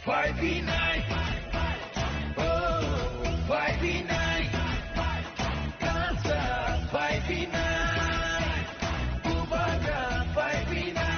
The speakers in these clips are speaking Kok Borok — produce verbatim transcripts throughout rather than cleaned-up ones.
Phaiphinai, oh, phaiphinai, kasa phaiphinai, bubagra phaiphinai.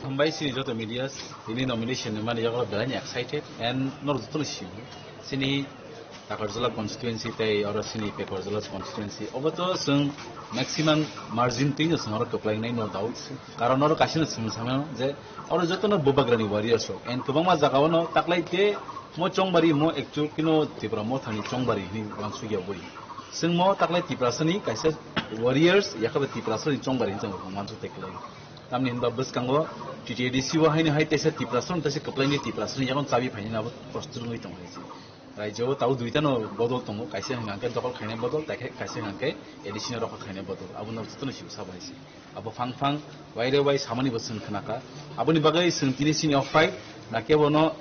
Hambai chini joto media, tini nomination ni mani yago belai ni excited and norok joto no sio. Chini Takarjala constituency tei oro chini Pekarjala constituency. Obo to chwng maximum margin twi no chwng oro kwplai nai, no doubt. Karon oro kaisa no chwng sama je oro joto no Bubagrani warriors rok. And kwbangma jaga o no taklai te mo chongbari mo actual kino Tipra Mothani chongbari hinwi uansukya bui. Chwng mo taklai Tiprasani kaisa warriors, yakhabai Tiprasani chongbari hinwi chwng uansuk tei kwlai. Tamni hinba bwskango T T A D C o haino hai teisa Tiprasano teisa kwplaini Tiprasano yakon chabi phainani abo kosto wngwi tongo hai se. Raijao tabuk duitano bodol tongo, kaisa hwnkha khe dokol khainai bodol, tei khe kaisa hwnkha khe A D C no rokha khainai bodol. Abono jotono sibsa bai se. Abo phang phang waire wai samani bo chwng khnakha. Aboni bagwi chwng tini sini o fight, na kebo no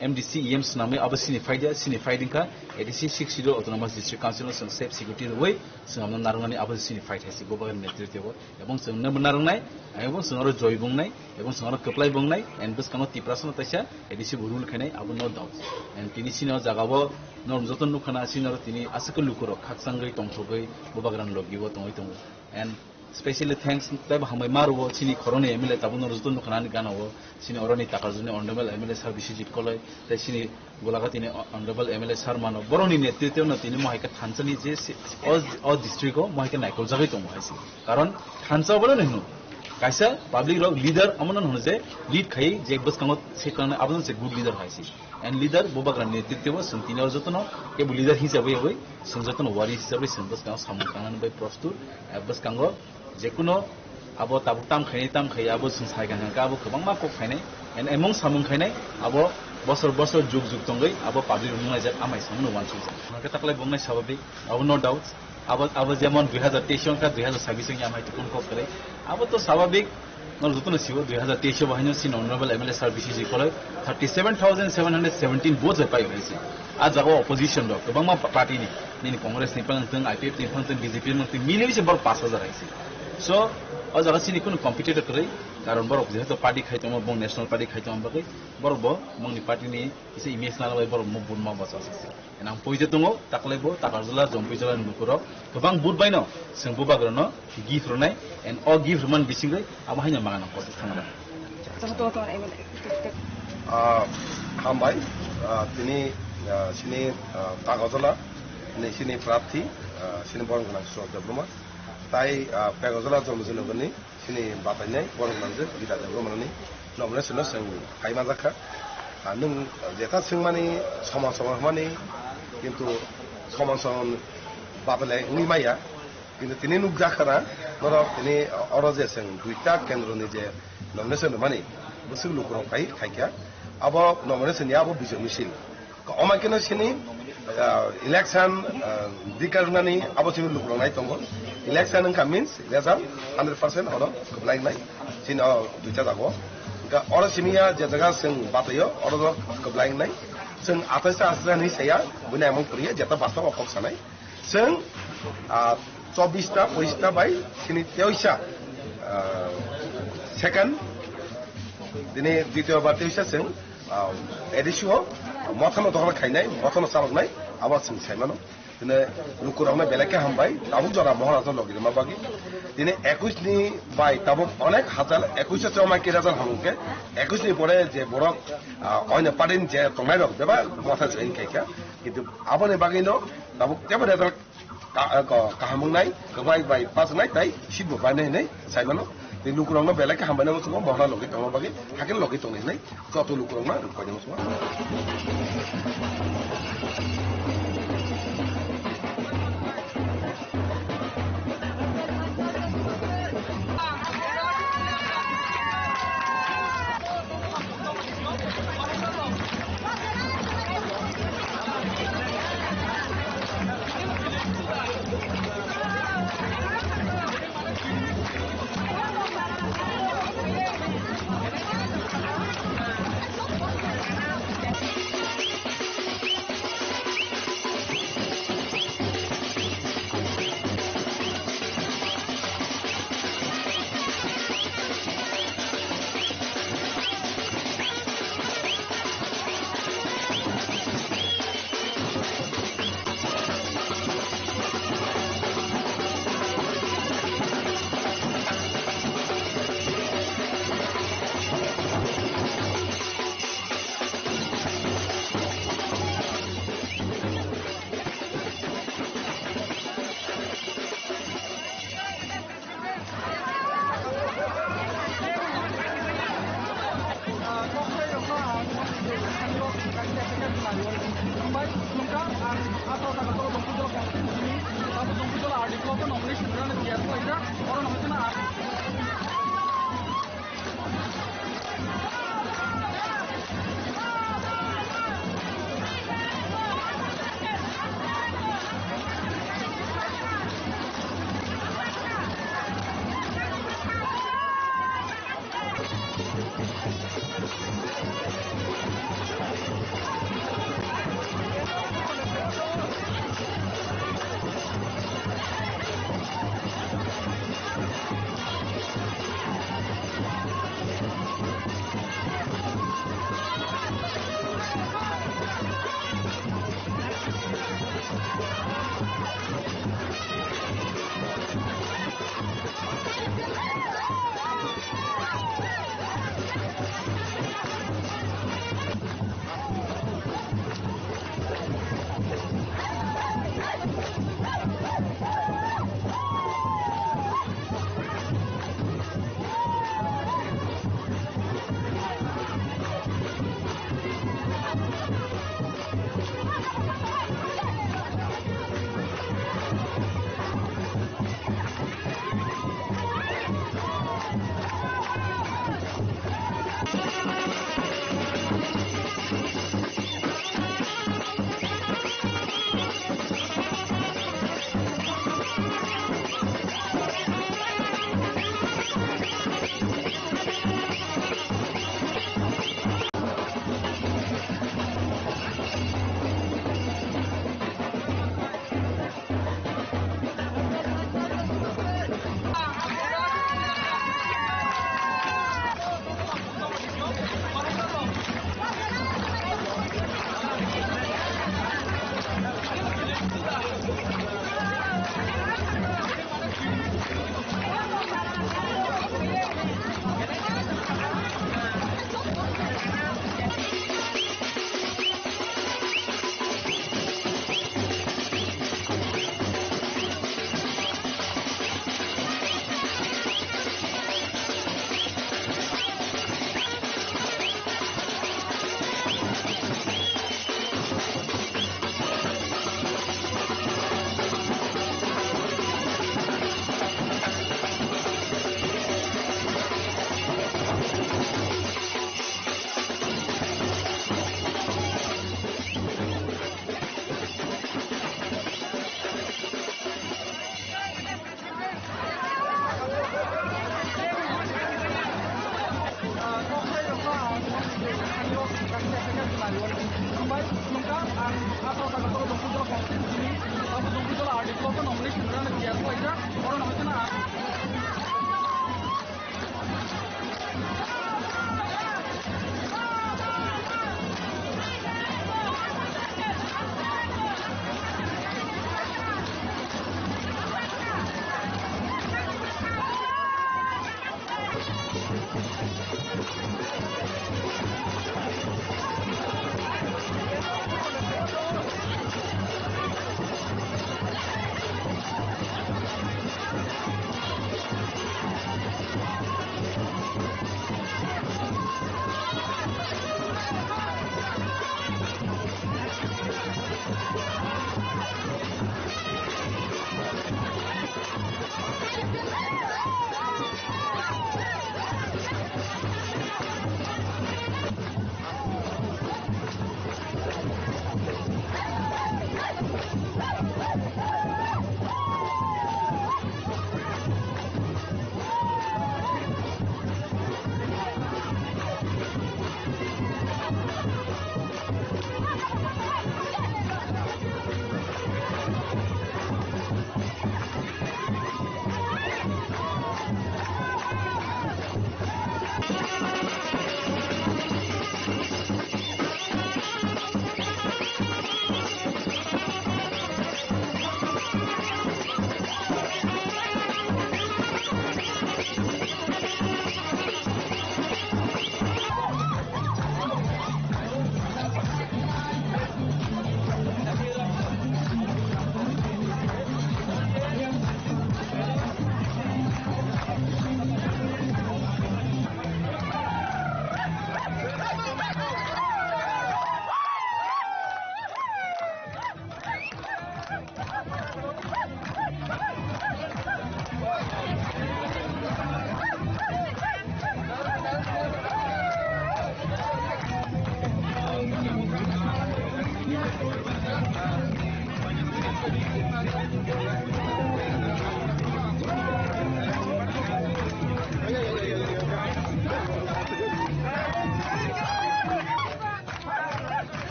M D C E M swnamwi abo sini fight ya, sini fight wngkha A D C Sixth Schedule Autonomous District Council no chwng safe security rwwi chwng abono narwknani abo sini fight hai se, bo bagwi netritwo o. Ebong chwng nw narwknai, ebong chwng oro joy bungnai, ebong chwng oro kwplai bungnai, and bwskango Tiprasano teisa A D C bo rule khainai, abo no doubt. And tini sini o jaga o norok joto nukha na, sini oro tini aswk lukurok khakchangwi tongthogwi Bubagrani logi o tongwi tongo. And specially thanks tei bo hambai ma rwo chini khoroknwi M L A tabuk norok joto nukha na ani gana o, chini oroni Takarjuni Honorable M L A Sir Biswajit Koloi, tei chini Golaghati ni Honorable M L A sir mano, borokni netritwno tini mo hai khe thansa ni je si-, o, o district o mo hai khe naikoljakgwi tongo hai se. Karon thansa bono hino. Kaisa public rok leader amo no hwnwi je lead khai je bwskango se tongna abo no se good leader hai se. And leader bubagra ni netrito bo chwng tini o jotono kebo leader hisabai bai chwng jotono wari hisabai chwng bwskango samung tangnani bai prostur, eh, bwskango jekuno abo tabuk tam khainai tam khai abo chwng sai kha hwnkhe abo kwbangma kok khainai and emong samung khainai abo bosor bosor jug jug tongwi abo public rok nunglaijak amai samung no wansukjak. Hwnkhe taklai bongnai sababik abo no doubt. Abo, abo jemon dui hazar teis wngkha, dui hazar sabis wngya amai tukun kok kwrwi. Abo to sababik, no jotono sibo dui hazar teis bo haino sin honorable M L A sir B C G koloi thirty seven thousand seven hundred seventeen votes bai pai hwnwi se. A jaga opposition rok, kwbangma pa-, party ni, nini Congress ni phang tong, I P F ni phang tong, B J P ni phang tong, mili se borok pash hajar hai se. So, o jaga chini kunu competitor kwrwi, karon borok jehetu party khai tongo, bong national party khai tongo bagwi, borok bo bongni party ni kisa image nana bai borok mo vote ma bacha se. Nang poito tongo, taklai bo, Takarjala, Jompui jala ni lukurok, kwbang vote bai no, chwng bubagrano gift rwnai, and o gift rwmani bisingwi, abo haino mangan ang kotor thangna. Joto to M L A. Ah, hambai, ah, tini, ah, sini, ah, Takarjala, ni sini prarthi, ah, sini borong gwnang Sukhdev Debbarma, tai, ah, Takarjala Jompui jala ni, Sini batainai borok manjak Gita Debbarmani nomination no chwng phai manjak kha. Ah, nwng jeta swngmani soman soman hwnmani, kintu soman soman batalai wngwi maya. Kintu tini nukjak kha na norok tini oro je chwng duita kendroni je nomination rwmani bwswk lukurok phai khaikha. Abo nomination ya abo bijok misil. Omo khe no sini, ah, election, ah, dikar nani abo sini lukurok nai tongo. Election wngkha means result hundred percent oro kwplai wngnai. Sini o duita jago. Wngkha oro simi ya je jaga chwng bataio oro do kwplai wngnai. Chwng atais ta atais ta hinwi saya, buini amung kwrwi ya, jeta basta o kok sanai. Chwng, ah, chobbish ta, pochish ta bai sini teisa, ah, second, dini ditiyo bar teisa chwng, ah, A D C o mothano dokhol khainai, mothano chaloknai, abo chwng saimano. Tini lukurokno belai khe hambai, tabuk jora Mohorajno logi rwma bagwi. Tini ekush ni bai tabuk onek hajar, ekush o choma kiri hajar hamung khe, ekush ni pore je borok, ah, oino party ni je tongnai rok bebak motha join khaikha. Kintu aboni bagwino tabuk tebo result Ka-, ko-, kaham wngnai, kwbai bai pass wngnai, tai seat bo painai hinwi sai mano. Tei lukurokno belai khe hambai nangma chwngno, Mohra logi tongma bagwi, hakhe logi tongnai hinwi joto lukurokno rwkbai nangma chwngno.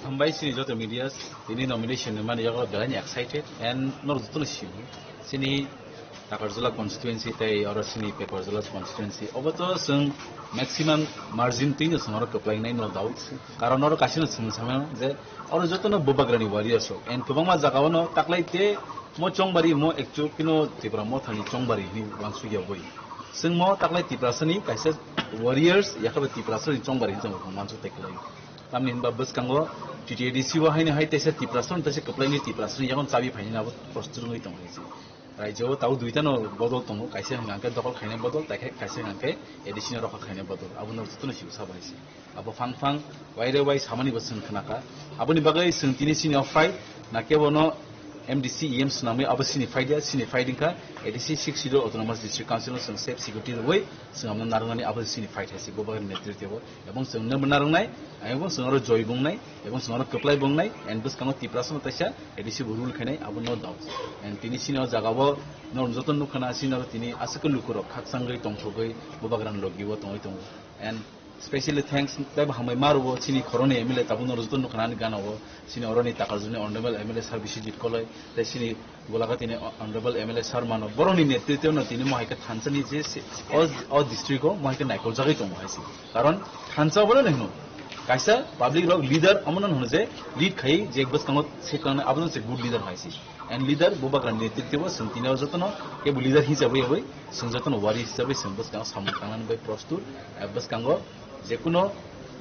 Hambai chini joto media, tini nomination ni mani yago belai ni excited and norok joto no sio. Chini Takarjala constituency tei oro chini Pekarjala constituency. Obo to chwng maximum margin twi no chwng oro kwplai nai, no doubt. Karon oro kaisa no chwng sama je oro joto no Bubagrani warriors rok. And kwbangma jaga o no taklai te mo chongbari mo ekchu kino Tipra Motha ni chongbari hinwi uansukya boi. Chwng mo taklai Tiprasani kaisa warriors, yakhabai Tiprasani chongbari hinwi chwng uansuk tei kwlai. Tamni hinba bwskango T T A D C o haino hai teisa Tiprasani teisa kwplaini Tiprasani yakon chabi phaini abo prostur wngwi tongo hinwi. Raijao tabuk duita no bodol tongo, kaisa hwnka hwnkhe dokol khaina bodol, tei khe kaisa hwnka hwnkhe A D C no rokha khaina bodol. Abo no jotono sibsa bai se. Abo phang phang waire wai samani bo chwng khna kha. Aboni bagwi chwng tini chini o fight, na kebo no M D C, E M swnamwi abo chini fight ya, chini fight wngkha A D C Sixth Schedule Autonomous District Council no chwng safe security rwui chwng abono narwknani abo chini fight hai se, bo bagwi netritwo. Ebong chwng nw narwknai, ebong chwng oro joy bungnai, ebong chwng oro kwplai bungnai, and bwskango Tiprasa no teisa A D C bo rule khainai, abo no doubt. And tini chini o jaga o norok joto nukha na, chini oro tini aswk lukurok khakchangwi tongthogwi Bubagrani logi o tongwi tongo. And specially thanks tei bo hambai ma rwo chini khoroknwi M L A tabuk norok joto nukha na ani gana o, chini oroni Takarjuni Honorable M L A Sir Biswajit Koloi, tei chini Golaghatini Honorable M L A sir mano, borokni netritwno tini mo hai khe thansa ni je se, o, o district o mo hai khe naikoljagwi tongo hai se. Karon thansa bono hino, kaisa public rok leader amo no hino je lead khai je bwskango se kanai abo se good leader hai se. And leader Bubagrani netritwo chwng tini o jotono kebo leader hisabai bai chwng jotono wari hisabai chwng bwskango samung tangnani bai prostur, eh, bwskango Jekuno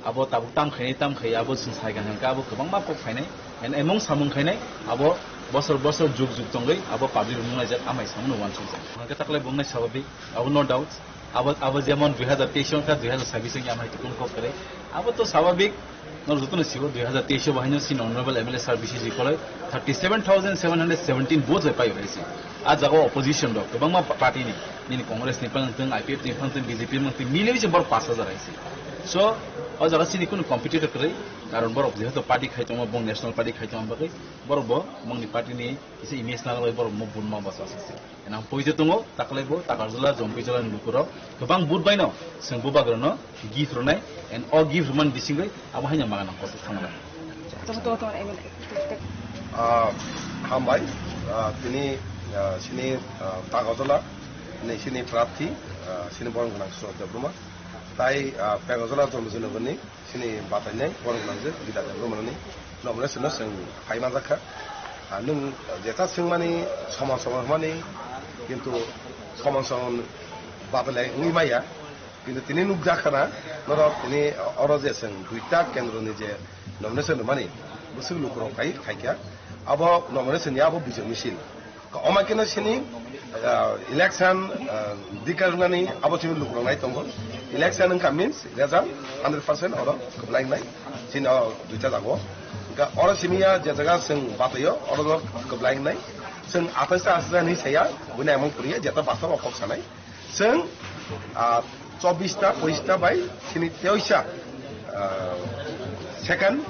abo tabuk tam khainai, tam khai abo chwng sai kha hwnkhe abo kwbangma kok khainai, and emong samung khainai abo bosor bosor jug jug tongwi abo public rok nung laijak, amai samung no uansukjak. Hwnkhe taklai bo wngnai swababik, abo no doubt. Abo, abo jemon dui hazar teis wngkha, dui hazar sabis wngya amai tukun kok kwrwi. Abo to swababik, norok jotono sibo dui hazar teis o bo haino chini honorable M L A sir Biswajit Koloi thirty seven thousand seven hundred seventeen votes bai paio hai se. A jaga o opposition rok kwbangma pa-, party ni, nini Congress ni phang tong, I P F ni phang tong, B J P ni phang tong, miliwi se borok pash hajar hai se. So, o jaga chini kunu competitor kwrwi, karon borok jehetu party khai tongo, bong national party khai tongo bagwi, borok bo bongni party ni kisa image nana bagwi borok mo vote ma basa se. Enang poito tongo, taklai bo, Takarjala, Jompuijala ni lukurok kwbang vote bai no, chwng Bubagrano gift rwnai, and o gift rwmani bisingwi abo haino maga nang kotor thangna. Tamo, tamo, tamo, M L A. Ah, hambai, ah, tini, ah, sini, ah, Takarjala ni sini prarthi, ah, sini borong gwnang Surat Debbarma. Tai, ah, Pekarjala Jompuijala ni sini batainai borong gwnang je Gita Debbarma ni nomination no chwng phai manjak kha. Ah, nwng jeta swngmani soman soman hwnmani, kintu soman soman batalai wngwi maya. Kintu tini nukjak khana, norok tini oro je chwng duita kendroni je nomination rwmani, bwswk lukurok phai khaikha. Abo nomination ya abo bijak misil. Omo khe no sini, ah, election, ah, dikar wngnani abo sini lukurok nai tongo. Election wngkha means result hundred percent oro kwplai wngnai. Sini o duita jago. Hwnkhe oro simi ya je jaga chwng bataio oro no kwplai wngnai. Chwng atais ta aswk hinwi saya, buini emon kwrwiya jeta basta o kok sanai. Chwng Ah, chobbish ta, pochisno bai sini teisa, ah, second,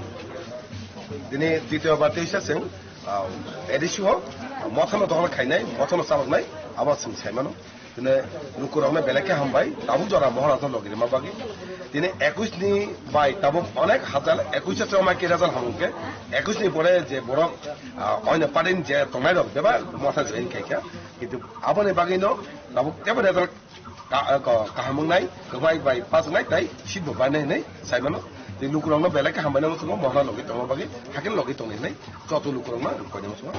dini ditiyo bar teisa chwng, ah, A D C o, ah, mothano dokhol khainai, mothano chaloknai, abo chwng saimano. Tini lukurokno belai khe hambai, tabuk jora Moharaja logi rima bagwi. Tini ekush ni bai tabuk onek hajar, ekush se choma ki result hamung khe, ekush ni pore je borok, ah, oino party ni je tongnai rok bebak motha join khaikha. Kintu aboni bagwino tabuk tebo result ka-, ko-, kaham wngnai, kwbai bai pass wngnai, tai seat bo bainai hinwi saimano. Tei lukurokno belai khe hambai nangma tongo, Moharaja logi tongma bagwi, hakhe logi tongni hinwi joto lukurokno ang koinai muchungo.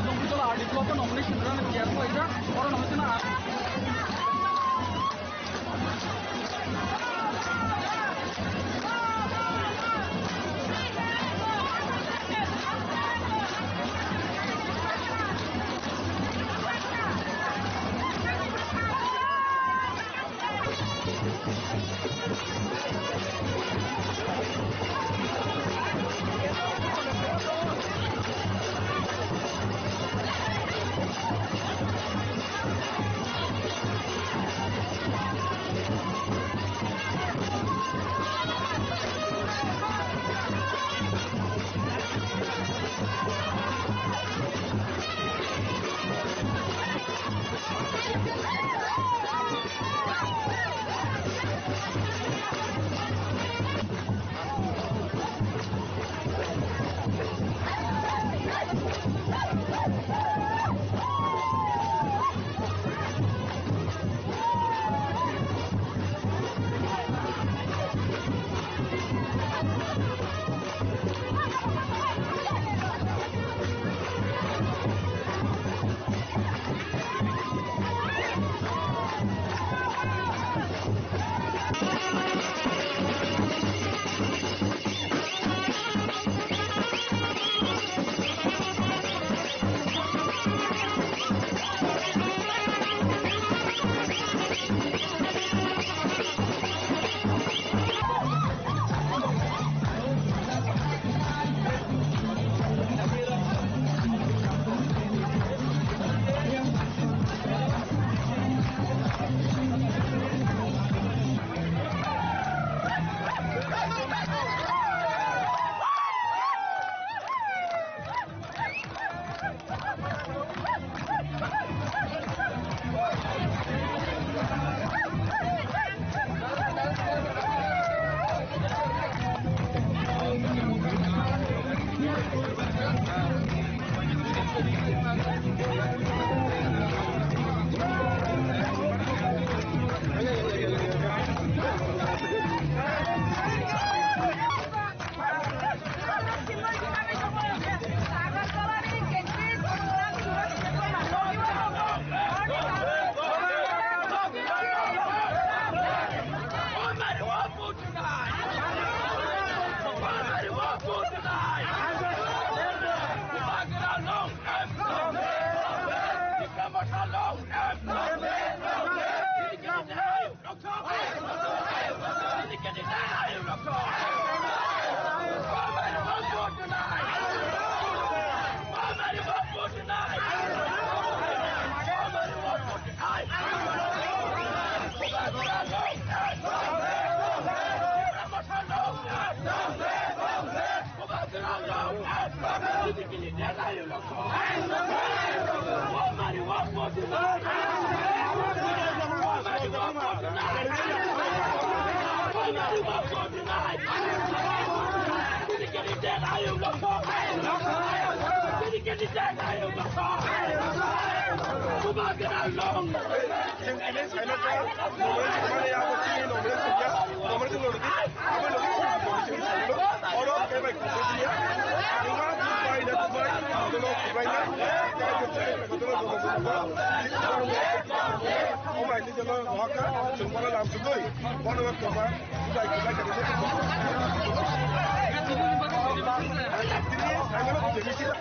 Dongpitolo R D block o nomination rwna tiyar khlaijak. Oro nomination a- Chwng tini saimanta nomination rwmani abo chini nomination ya, nomination rwdi, abo logi chini nomination rwmani oro khe bai kuchuk ya, kwbangma bubai na bubai, kotorno kwbangma, kotorno kotorno, o bai ni jono rohakha, chwng bono lam sugwi, bono kwbang bubai kwbang khe tini saimano bubai ni sida.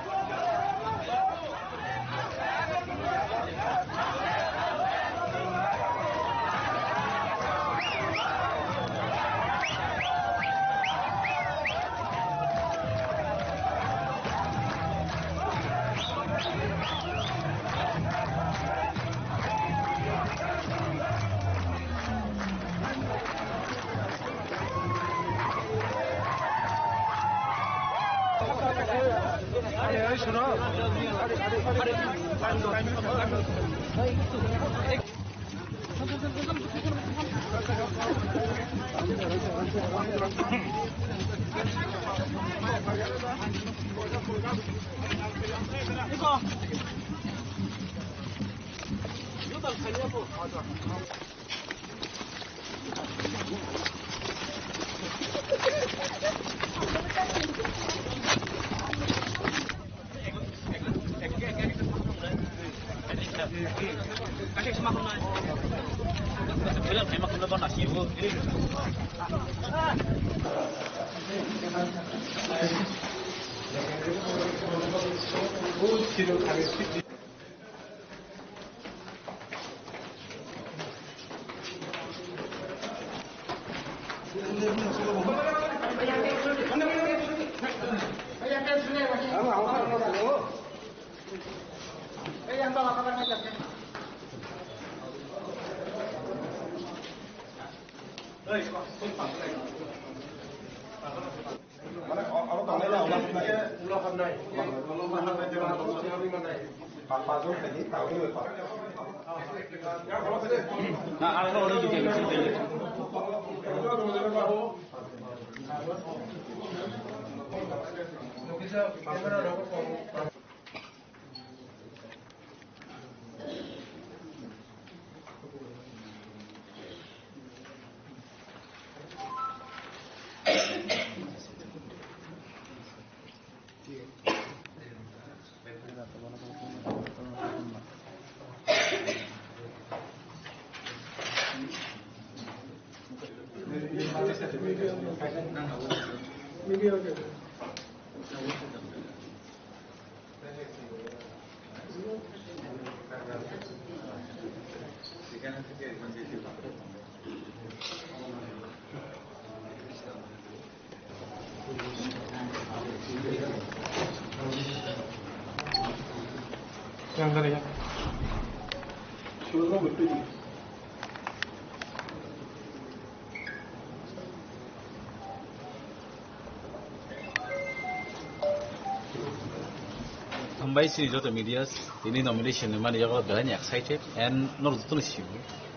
Hambai chini joto media, tini nomination ni mani yago belai ni excited and norok joto no sio.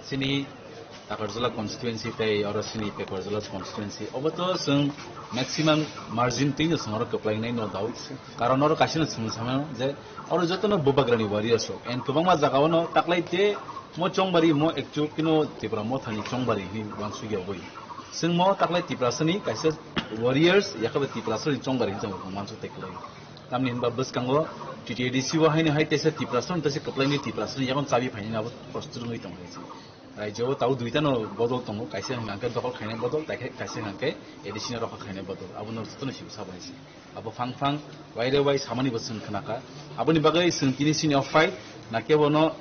Chini Takarjala constituency tei oro chini Pekarjala constituency. Obo to chwng maximum margin twi no chwng oro kwplai nai, no doubt. Karon oro kaisa no chwng sama je oro joto no Bubagrani warriors rok. And kwbangma jaga o no taklai te mo chongbari mo ekchu kino Tipra Motha ni chongbari hinwi uansukya oi. Chwng mo taklai Tiprasani kaisa warriors, yakhabai Tiprasani chongbari hinwi chwng uansuk tei kwlai. Tamni hinba bwskango T T A D C o haino hai teisa Tiprasani, teisa kwplaini Tiprasani yakon chabi phainani abo prostut wngwi tongo hai se. Raijao tabuk duitano bodol tongo, kaisa hwnkha khe dokhol khainai bodol, tei khe kaisa hwnkha khe A D C no rokha khainai bodol. Abono jotono sibisa bai se. Abo phang phang, waire wai samani bo chwng khnakha. Aboni bagwi chwng tini sini o fight, na kebono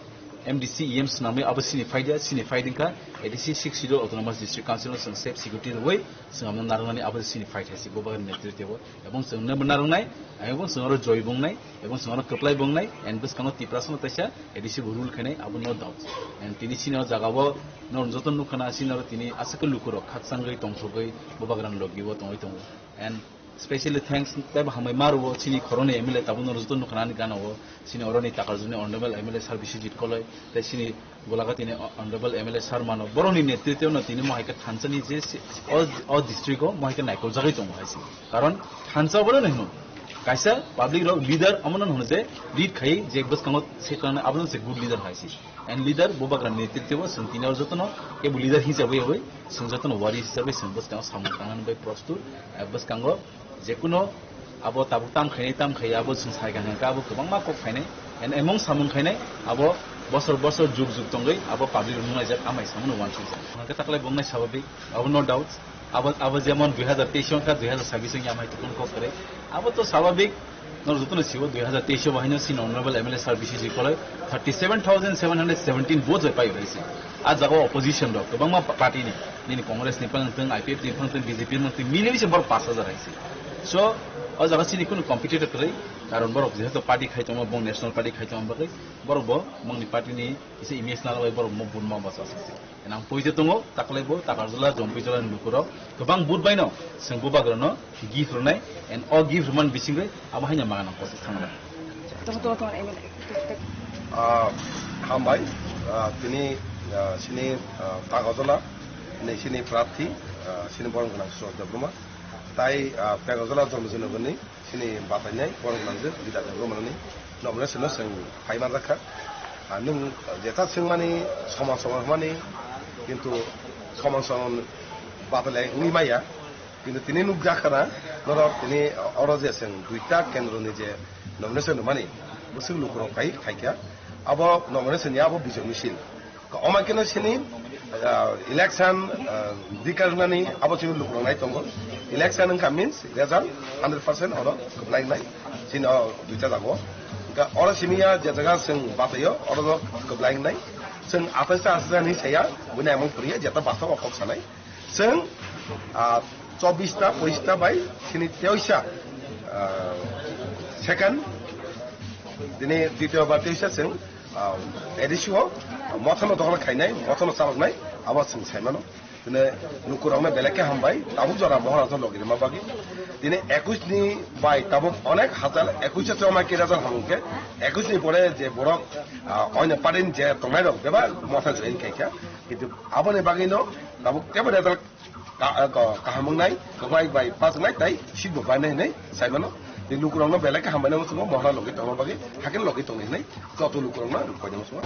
M D C, E M swnamwi abo sini fight ya, sini fight wngkha. A D C Sixth Schedule Autonomous District Council no chwng safe security rwwi chwng abono narwknani abo sini fight hai se, bo bagwi netritwo. Ebong chwng nw narwknai, ebong chwng oro joy bongnai, ebong chwng oro kwplai bongnai, and bwskango Tiprasano teisa A D C bo rule khainai, abo no doubt. And tini sini o jaga o norok joto nukha na, sini oro tini aswk khe lukurok khakchangwi tongthogwi Bubagrani logi o tongwi tongo. And specially thanks tei bo hambai ma rwo chini khoroknwi M L A tabuk norok joto nukha na ani gana o, chini oroni Takarjuni Honorable M L A Sir Biswajit Koloi tei chini Golaghatini Honorable M L A Sir mano, borokni netritwno tini mo hai khe thansa ni je si-, o, o district o mo hai khe naikoljakgwi tongo hai se. Karon thansa obono hino, kaisa public rok leader omono hino je lead khai je bwskango se kwrwngni abono se good leader hai se. And leader Bubagrani netritwo chwng tini o jotono kebo leader hisabai oi chwng jotono wari hisabai chwng bwskango samung tangnani bai prostut, eh, bwskango Jekuno abo tabuk tam khainai, tam khai abo chwng sai kha hwnkhe abo kwbangma kok khainai, and emong samung khainai abo bosor bosor jug jug tongwi abo public rok nunglaijak, amai samano uansukjak. Hwnkhe taklai bongnai sababik, abo no doubt. Abo, abo jemon dui hazar teis wngkha, dui hazar sabis wngya amai tukun kok kwrwi. Abo to sababik, no jotono sibo dui hazar teis bo haino sini Honorable M L A Sir B C G Koloi thirty seven thousand seven hundred seventeen votes bai pai hai se. A jaga opposition rok kwbangma pa-, party ni, nini Congress ni phang thung, I P F ni phang thung, B J P ni phang thung, mili se borok pash hajar hai se. So, o jaga chini kunu competitor kwrwi, karon borok jehetu party khai tongo, bong national party khai tongo bagwi, borok bo bongni party ni kisa image nana bai borok mo bun ma basa se. Nang poito tongo, taklai bo, Takarjala, Jompuijala ni lukurok kwbang vote bai no, chwng Bubagrano gift rwnai, and o gift rwmani bisingwi abo haino mangana kosi thangna. Tamo, tamo, tamo, M L A. Ah, hambai, ah, tini, ah, sini, ah, Takarjala ni sini prarthi, ah, sini borok gwnang Sushant Debbarma. Tai, ah, Takarjala Jompuijala ni sini batainai borok gwnang je leader Debbarma ni nomination no chwng phai manjakha. Ah, nwng jeta swngmani soman soman hwnmani, kintu soman soman batailai wngwi maya. Kintu tini nukjakha na, norok tini oro je chwng duita kendroni je nomination rwmani, bwswk lukurok phai phaikha, abo nomination ni abo bijok misil. Omo keno sini, ah, election, ah, dikar nani abo sini lukurok nai tongo. Election wngkha means result hundred percent oro kwplai nai. Sini o duita jago. Wngkha oro sini ya je jaga chwng bachaio oro kwplai nai. Chwng astaisa astaisa hinwi saya, buini amung poriya jeta bastop o kok sanai. Chwng, ah, chobbish ta, poichish ta bai sini teisa, ah, second, tini ditiyo bar teisa chwng, ah, A D C o mothano dogla khainai, mothano chaloknai, abo chwng saimano. Tini lukurokno belai khe hambai, tabuk jora Moharaja logi rwma bagwi. Tini ekush ni bai tabuk onek hajar ekush se choma kiri hajar hamung khe, ekush ni pore je borok, ah, oino party ni je tongnai rok bebak motha join khaikha. Kintu aboni bagwino tabuk tebo result ka-, ka-, kaham wngnai, kwplai bai pass wngnai, tai seat bo painai hinwi saimano. Tei lukurokno belai khe hambai nangma chwngno Mohara logi tongma bagwi, hakhe logi tongni hinwi joto lukurokno ang koinai muchungo.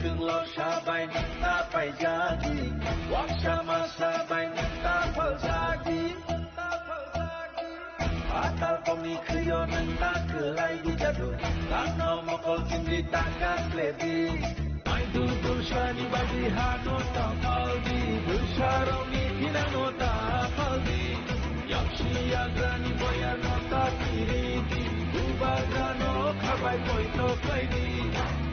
Kwthwng lorsa bai nokta paijadi, waksa masa bai nokta phaljadi. Atal kongni khwio nwng ta kwlai bijadu, langno mokol chimri ta kasledi. Maidu dulsani bagwi hano ta phaldi, dulsarokni thinangno ta phaldi. Yaksi yagrani Poito khaidi,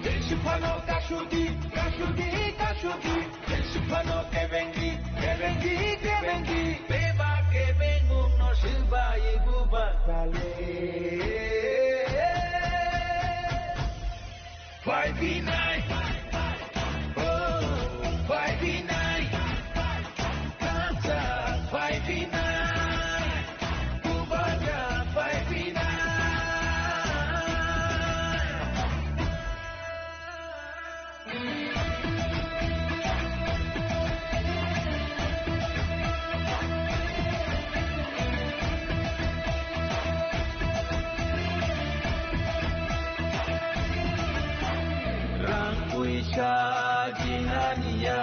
Jesiphano kasudi, kasudi, kasudi, Jesiphano kebengi, kebengi, kebengi, beba kebengmungno sibai buba rale. Five B nine. Oh, five B nine. Kansa five B nine. Bubagra five B nine. Rang puisa jinaniya,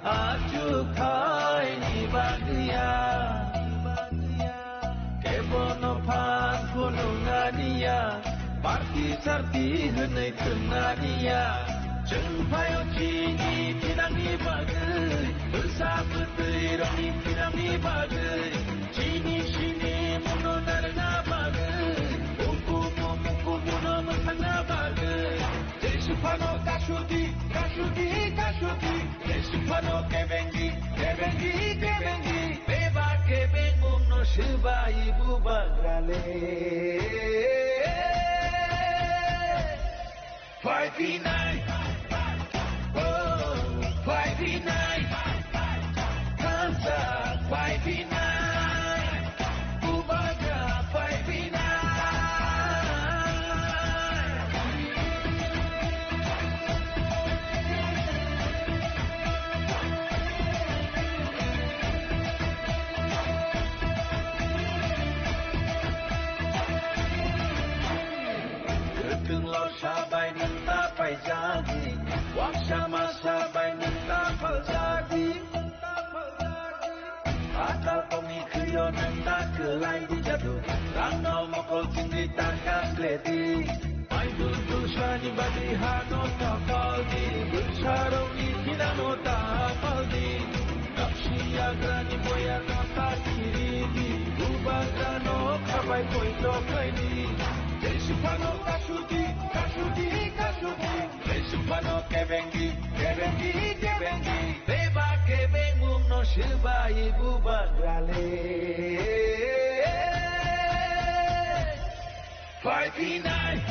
achukhaini bagwiya. Kebono phan phunuknaniya, party sarti hwnwi thwngnaniya. Chwng phaio chini thinangni bagwi, bwsa bwtwi rokni thinangni bagwi, chini sini muno narwkna bagwi, ukumumu kumuno mwthangna bagwi. Jesiphano kasudi, kasudi, kasudi. Jesiphano kebengi, kebengi, kebengi. Beba kebengmungno sibai bubagrale. Five B nine. Oh, five B nine. Kansa five B nine. Bubagra five B nine. Kwthwng lorsa bai nwng ta paijadi, waksa masa bai nwng ta paljadi. Atal tongni khwio nwng ta kwlai di jadu, rangno mokol chingri ta kasledi. Maidul dusani badi hano ta paldi, dusarokni thinano ta paldi. Napsi yagrani boya no ta kiridi, bubagrano khabai poito khaidi. Jesiphano kasudi, kasudi, kasudi. Jesiphano kebengi, kebengi, kebengi. Beba kebengmungno sibai bubagrale. Five B nine.